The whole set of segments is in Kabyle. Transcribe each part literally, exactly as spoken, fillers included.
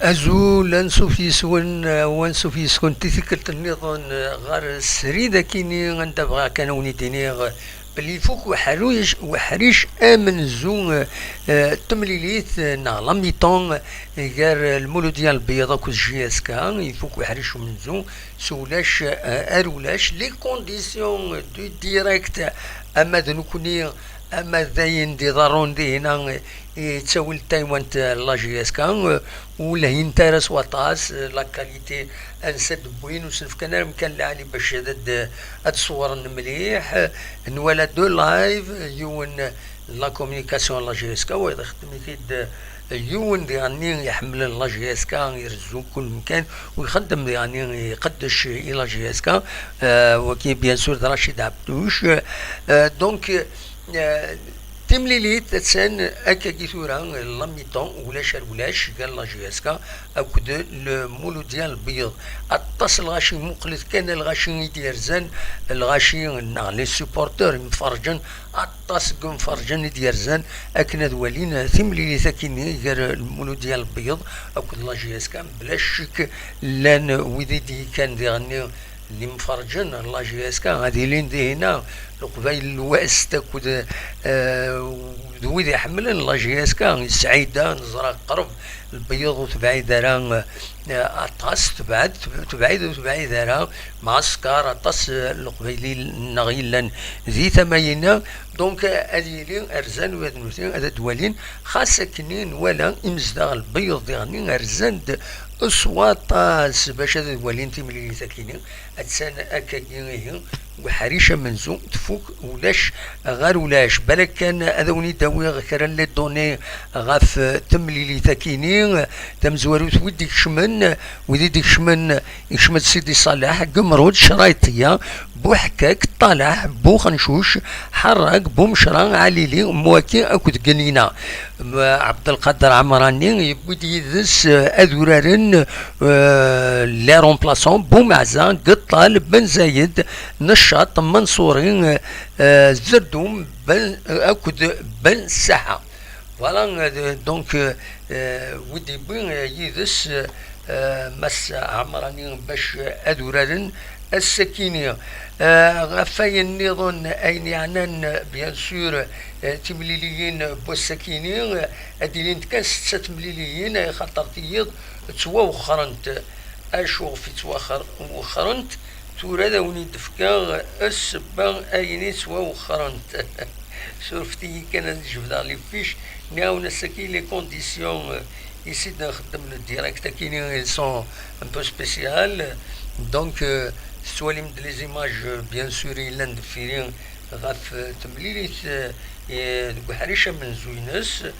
Azul, ansuf yes-wen, eh, u ansuf yes-kent i tikkelt nniḍen, eh, ɣer srid akini, anda bɣiɣ kan a wen-id-iniɣ, eh, belli ifuk uḥric, uḥric amenzu, eh, eh, temlilit, eh, neɣ la mi-temps, eh, gar, eh, Lmuludya Lbeyyeḍ akked J S K, ifuk uḥric amenzu, s ulac, eh, ar ulac, les conditions du direct, ama d nekkni, ama d ayen d-iḍerrun dihina, eh, yettawi-d taywant, eh, la J S K, eh, ur lhint ara s waṭas, eh, la qualité, ansa d-wwin, ur sen-fkan ara amkan lɛali bac ad, ad, ad ṣewren mliḥ, eh, nwala deux lives, yiwen, eh, la communication la J S K, wayeḍ ixeddem-it-id, eh, yiwen diɣenni iḥemmlen la J S K, irezzu kul mkan, u ixeddem diɣenni iqeddec i la J S K, eh, waki bien sûr d Rachid Abdouche, eh, donc, eh, timlilit attan akkagi tura, la mi-temps, ulac ar ulac, gar la J S K akked Lmuludya Lbeyyeḍ. Aṭas n lɣaci, muqlet kan lɣaci i d-yerzan, lɣaci neɣ les supporteurs, imferrǧen, aṭas n yimferrǧen i d-yerzan akken ad walin timlilit akini gar Lmuludya Lbeyyeḍ akked la J S K. Bla ccek, llan wid i d-yekkan diɣenni d imferrǧen n la J S K, ad ilin dihina Leqbayel n Lwest akked, eh, d wid iḥemmlen la J S K, Sɛida, neẓra qreb, Lbeyyeḍ ur tebɛid ara, eh, aṭas, tebɛed, tebɛid ur tebɛid ara, Mɛasker, aṭas, eh, n Leqbayel-nneɣ yellan di tama-yina, donc, eh, ad yili rzan u ad nutni ad d-walin, xas akken i nwala imezdaɣ n Lbeyyeḍ diɣenni rzan-d s waṭas bac ad d-walin timlilit akini. Attan akkagi ihi, deg uḥric amenzu, tfuk ulac ɣer ulac. Balak kan ad awen-id-awiɣ kra n les données ɣef, eh, temlilit akini. Tamezwarut, wid ikecmen, wid i d-ikecmen, ikcem-d Sidi Ṣaleḥ, Gemrud, Crayṭiya, Buḥkak, Ṭalaḥ, Buxencuc, Ḥerrak, Bumecra, Ɛlili, Mwaki akked Genina. M-, Ɛebdelqader Ɛemrani yewwi-d yid-s, eh, ad uraren, eh, les remplaçants, Bumeɛza, Geṭṭal, Ben Zayed, Neccaṭ, Manṣuri, eh, Zerdum, Ben, eh, akked Ben Saḥa. Voilà, euh, donc, euh, euh, wid yewwi, euh, yid-s, euh, Mass Ɛemrani bac ad uraren ass-akini. Euh, ɣef wayen nniḍen, ayen yeɛnan, bien sûr, euh, timliliyin n wass-akini, euh, ad ilint kan setta temliliyin, axaṭer tiyiḍ ttwawexxrent. Acu ɣef i ttwaxer-, wexxrent? Tura ad awen-id-fkeɣ ssebba ayen i ttwawexxrent. Surfet-iyi kan ad jebdeɣ les fiches. Nniɣ-awen ass-agi les conditions, euh, ici d-nxeddem le direct akini, ils sont un peu spécial. Donc, euh, tettwalim-d les images, euh, bien sûr, yellan deffir-i ɣef, euh, temlilit, euh, euh, deg uḥric amenzu-ines.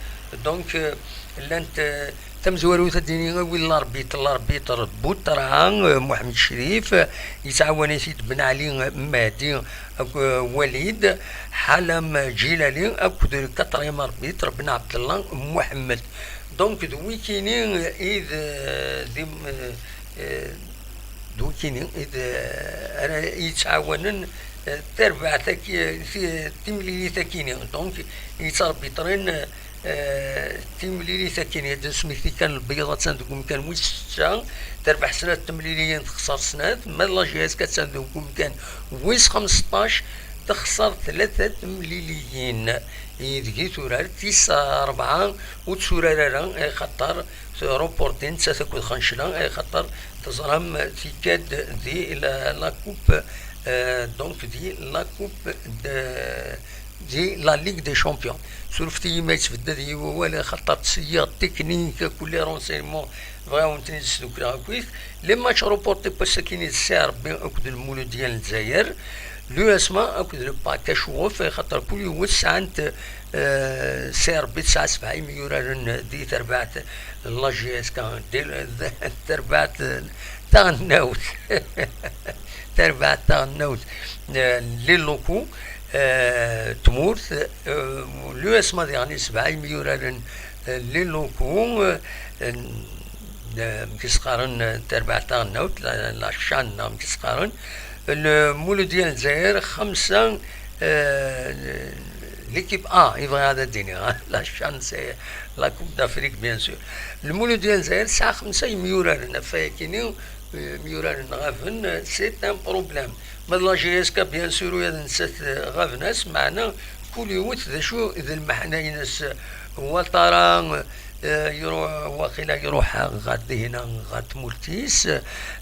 Donc, euh, llant, euh, tamezwarut ad d-ini awi l'arbitre, l'arbitre Boutra, euh, Mohamed Cherif, euh, yettɛawan-it-id Ben Ali, euh, Mahdi, euh, Walid, Halam Djilali, akked le quatrième arbitre Ben Abdallah Mohamed. Donc, d wikini, euh, i d, euh, d im-, euh, euh, d wikini i d, euh, ara yettɛawanen, euh, tarbaɛt-agi, euh, ti-, timlilit-agini. Donc, yettarbitrin, euh, eh, timlilit akken i d-nesmekti kan, Lbeyyeḍ attan deg umkan wis setta, terbeḥ snat temliliyin, texṣer snat, ma d la J S K attan deg umkan wis xmesṭac, texṣer tlata temliliyin. Ideg i turar tis rebɛa ur turar ara, axaṭer reportée nettat akked Xencla, axaṭer teẓram tikka-d di la, la coupe, euh, donc di la coupe de, di la Ligue des Champions. Surfet-iyi ma yettbeddad-iyi wawal, axaṭer ttṣeyyiɣ technique, kul les renseignements, bɣiɣ ad wen-ten-id-sdukleɣ akkit. Les matchs reportés n wass-akini d Ssi Rebbi akked Lmuludya n Lezzayer, l'U S M A akked le PAOK Acwuf, axaṭer kul yiwet sɛant, euh, Ssi Rebbi tesɛa sebɛa imyuraren di terbaɛt n la J S K, di terbaɛt taɣelnawt. Tarbaɛt taɣelnawt, euh, les locaux, euh, tmurt, euh, l'U S M A diɣen sebɛa imyuraren, euh, les locaux, euh, euh, amek i s-qqaren, euh, tarbaɛt taɣelnawt, la, la chaîne, neɣ amek i s-qqaren, Lmuludya n Lezzayer, xemsa, euh, L'équipe A, i bɣiɣ ad d-iniɣ, la chance, la Coupe d'Afrique, bien sûr. Lmulud n Lezzayer tesɛa xemsa yemyuraren, ɣef wayagi-nni, eh, myuraren ɣaben, c'est un problème. Ma d la J S K, bien sûr, ula d nettat, eh, ɣaben-as, meɛna kul yiwet d acu d lmeḥna-ines. Ouattara, eh, iruḥ, waqila iruḥ ɣer dihna, ɣer tmurt-is,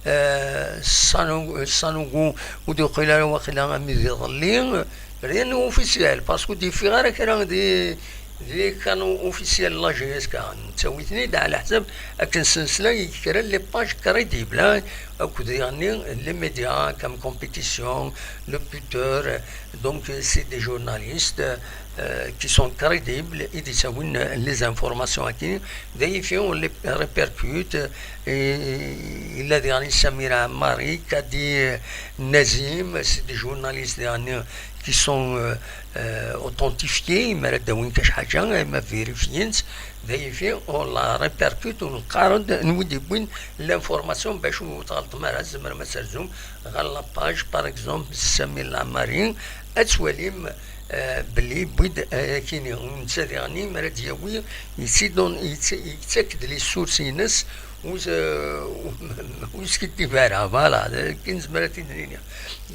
eh, Sano-, Sanogo, ur d-yeqqil ara waqila armi d iḍelli, rien n'est officiel, parce que ur d-yeffiɣ ara kra di, di canaux officiels n la J S K. Nettawi-ten-id ɛla ḥsab akken s-nesla i kra n les pages crédibles, hein, akked yeɣni les médias comme Compétition, Le Buteur, donc c'est des journalistes, euh, qui sont crédibles, i d-yettawin les informations-agi. D ayen on les répercute, et il a dit Samira Mari, Kadi Nazim, c'est des journalistes, يعني, qui sont, euh, euh, authentifiés, ma d-awin kac ḥaǧa, ma vérifiens, d ayen on la répercute, on qqaren-d, n wid yewwin l'information, bac ur tɣelṭem ara, tzemrem ad terzum ɣer la page, par exemple, Samira Mari, ad twalim, euh, belli yewwi-d, euh, akini, netta diɣen mi ara d-yawi, yettidun-, yett-, yettak-d les sources-ines, ur s-, ur s-, ur yeskiddib ara, voilà, d akken nezmer ad t-id-nini.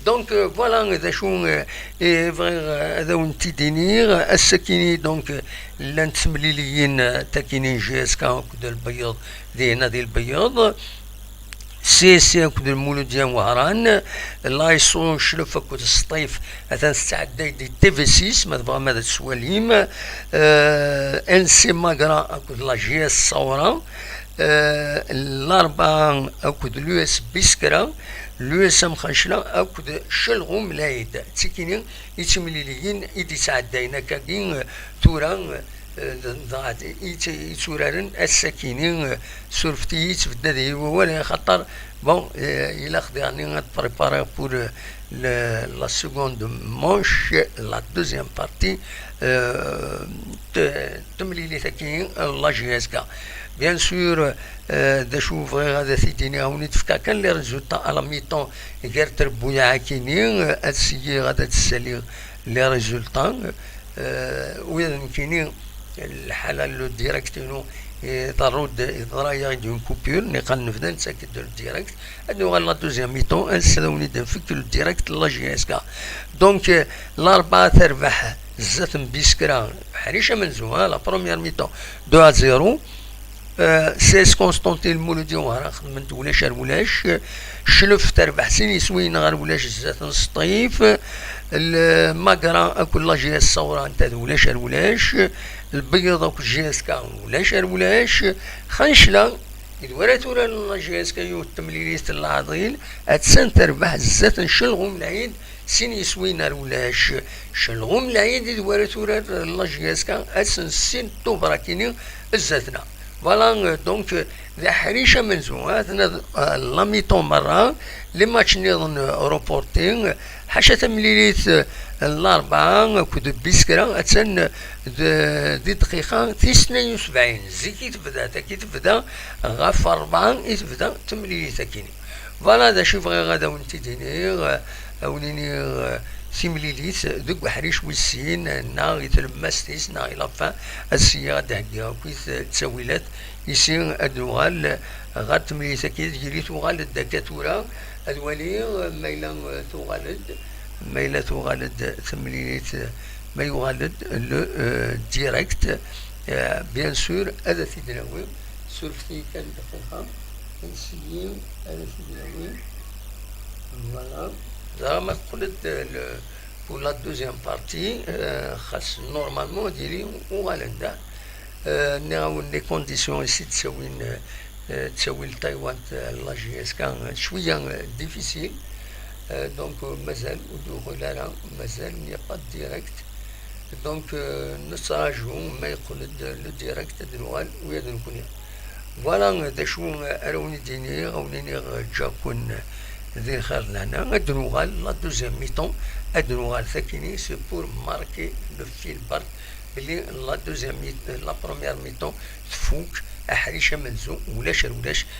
Donc, euh, voilà, d acu, euh, i bɣiɣ, euh, ad awen-t-id-iniɣ. Ass-akini, donc, euh, llant temliliyin, euh, takini J S K akked Lbeyyeḍ, dihna di Lbeyyeḍ. C S C akked Lmuludya n Wehran, l'A S O Clef akked Sṭif, atan tettɛedday di T V six, ma tebɣam ad t-twalim, euh, N C Magra akked la J S Sawra, euh, Larbɛa akked l'U S Biskra, l'U S Mxancla akked Celɣum Lɛid. D tikini i d timliliyin i d-yettɛeddayen akkagi, euh, tura, euh, d-, dɣa i t-, i tturaren ass-akini, euh, surfet-iyi, yettbedda deg-i wawal, axaṭer, bon, euh, ilaq diɣen ad prépariɣ pour, euh, le, la seconde manche, la deuxième partie, euh, de, de temlilit-agi, euh, la J S K. Bien sûr, euh, d acu bɣiɣ ad t-id-iniɣ, ad wen-id-fkeɣ kan les résultats à la mi-temps gar trebbuyaɛ-akini, euh, ad syiɣ ad d-ssaliɣ les résultats. Euh, ula d nekkini, lḥala n le direct-inu, eh, iḍerru-d, yeḍra-yaɣ-d une coupure, niqal nebda nettak-d le direct. Ad nuɣal la deuxième mi-temps, ansa d awen-id-nfek le direct n la J S K. Donc, euh, Larbɛa terbeḥ zdat n Biskra, ḥric amenzu, hein, la première mi-temps, deux à zéro. Euh, C S Constantine Lmuludi Wehran xedmen-t ulac ar ulac. Clef terbeḥ sin yiswiyen ɣer ulac zdat n Sṭif. Lmagra akked la J S Sawra nta d ulac ar ulac. Lbeyyeḍ akked J S K ulac ar ulac. Xancla, i d wara tura la J S K yiwet temlilit n leɛḍil, attan terbeḥ zdat n Celɣum Lɛid, sin yiswiyen ar ulac. Celɣum Lɛid i d wara turar la J S K ass n sin Tubeṛ akini zdat-neɣ. Voilà, euh, donc, euh, d aḥric amenzu, ha, atna, euh, la mi-temps merra, les matchs nniḍen, euh, reportés, ḥaca tamlilit, euh, n Larbɛa akked Biskra, attan, euh, d-, di dqiqa tis tnayen u sebɛin. Zik i tebda, tagi tebda ɣef rebɛa i tebda temlilit akini. Voilà d acu i bɣiɣ ad awen-t-id-iniɣ, ad awen-iniɣ, eh, timlilit deg uḥric wis sin, neɣ i tlemmast-is, neɣ i la fin, ad syiɣ ad d-heggiɣ akkit, eh, ttawilat, isi ad nuɣal ɣer temlilit-agi, d yili tuɣal-d akka tura, ad waliɣ, eh, ma yella, eh, tuɣal-d, ma yella tuɣal-d temlilit, eh, ma yuɣal-d le, eh, direct, eh, bien sûr, ad t-id-nawi. Surfet-iyi kan dqiqa. Ad nsiyi, ad t-id-nawi. Voilà. Dɣa ma teqqel-d, euh, le, pour la deuxième partie, euh, xas normalement ad yili uɣalen da. Euh, nniɣ-awen les conditions i s-id-ttawin, euh, euh, ttawil Taïwan, euh, la J S K, euh, cwiya, euh, difficile. Euh, donc, euh, mazal ur d-yuɣal ara, mazal, il n'y a pas de direct. Donc, euh, nettraǧu ma yeqqel-d le direct ad d-nuɣal ula d nekkni. Voilà, d acu ara wen-id-iniɣ, ad wen-iniɣ ǧǧa-ken di lxir lehna, ad d-nuɣal la deuxième mi-temps, ad d-nuɣal takini, c'est pour marquer le fil bert, belli la deuxième mi-, la première mi-temps tfuk, aḥric amenzu, ulac ar ulac.